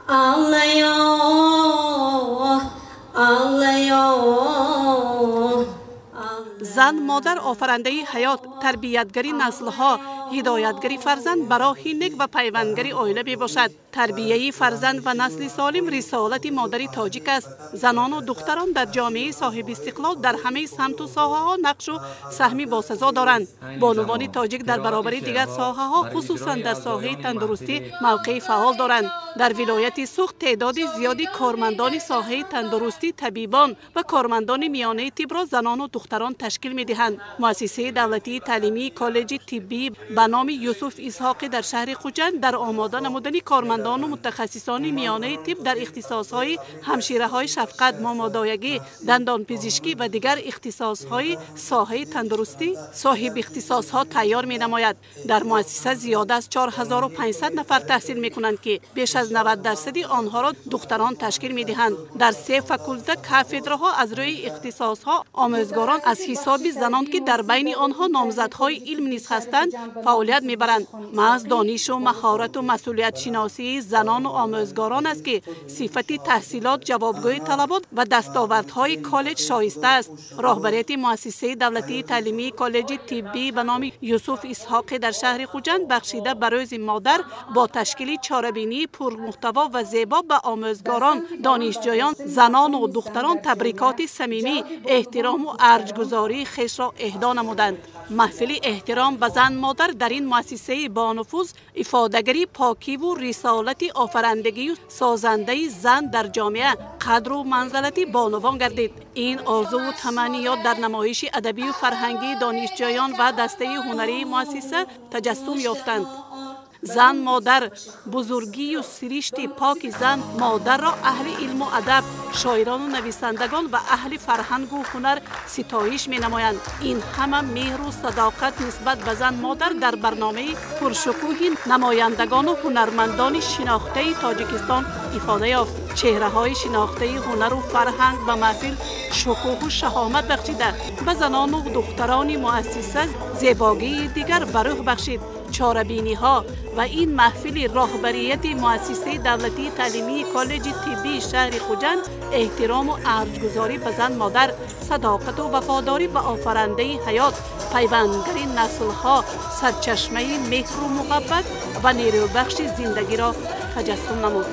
Аллаё, Аллаё. Зан модар офарандаи ҳаёт, тарбиятгари наслҳо, ҳидоятгари фарзанд ба роҳи нек ва пайвандгари оила мебошад. Тарбияи фарзанд ва насли солим рисолати модари тоҷик аст. Занону духтарон дар ҷомеаи соҳибистиқлол дар ҳамаи самту соҳаҳо нақшу саҳми босазо доранд. Бонувони тоҷик дар баробари дигар соҳаҳо, хусусан дар соҳаи тандурустӣ, мавқеи фаъол доранд. Дар вилояти Суғд теъдоди зиёди кормандони соҳаи тандурустӣ, табибон ва кормандони миёнаи тибро занону духтарон ташкил медиҳанд. Муассисаи давлатии таълимии коллеҷи тиббӣ ба номи Юсуф Исҳоқӣ дар шаҳри Хуҷанд дар омода намудани кормандону мутахассисони миёнаи тиб дар ихтисосҳои ҳамшираҳои шафқат, момодоягӣ, дандонпизишкӣ ва дигар ихтисосҳои соҳаи тандурустӣ соҳибихтисосҳо тайёр менамояд. Дар муассиса зиёда аз 4500 нафар таҳсил мекунанд, ки беш аз 90% онҳоро духтарон ташкил медиҳанд. Дар се факулта кафедраҳо аз рӯи ихтисосҳо омӯзгорон аз ҳисоби занон, ки дар байни онҳо номзадҳои илм низ ҳастанд, фаъолият мебаранд. Маҳз донишу маҳорату масъулиятшиносии занону омӯзгорон аст, ки сифати таҳсилот ҷавобгӯи талабот ва дастовардҳои коллеҷ шоиста аст. Роҳбарияти муассисаи давлатии таълимии коллеҷи тиббӣ ба номи Юсуф Исҳоқӣ дар шаҳри Хуҷанд бахшида ба рӯзи модар бо ташкили чорабинии пурмуҳтаво ва зебо ба омӯзгорон, донишҷӯён, занону духтарон табрикоти самимӣ, эҳтирому арҷгузории хешро эҳдо намуданд. Маҳфили эҳтиром ба зан модар дар ин муассисаи бонуфуз ифодагари покиву рисолати офарандагию созандаи зан дар ҷомеа, қадру манзалати бонувон гардид. Ин орзуву таманниёт дар намоиши адабию фарҳангии донишҷӯён ва дастаи ҳунарии муассиса таҷассум ёфтанд. Зан модар бузургию сиришти поки зан модарро аҳли илму адаб, шоирону нависандагон ва аҳли фарҳангу ҳунар ситоиш менамоянд. Ин ҳама меҳру садоқат нисбат ба зан модар дар барномаи пуршукӯҳи намояндагону ҳунармандони шинохтаи Тоҷикистон ифода ёфт. Чеҳраҳои шинохтаи ҳунару фарҳанг ба маҳфил шукӯҳу шаҳомат бахшида, ба занону духтарони муассиса зебогии дигар ба рӯҳ бахшид. Чорабиниҳо ва ин маҳфили роҳбарияти муассисаи давлатии таълимии коллеҷи тиббии шаҳри Хуҷанд эҳтирому арҷгузорӣ ба зан модар, садоқату вафодорӣ ба офарандаи ҳаёт, пайвандгари наслҳо, сарчашмаи меҳру муҳаббат ва нерӯбахши зиндагиро таҷассум намуд.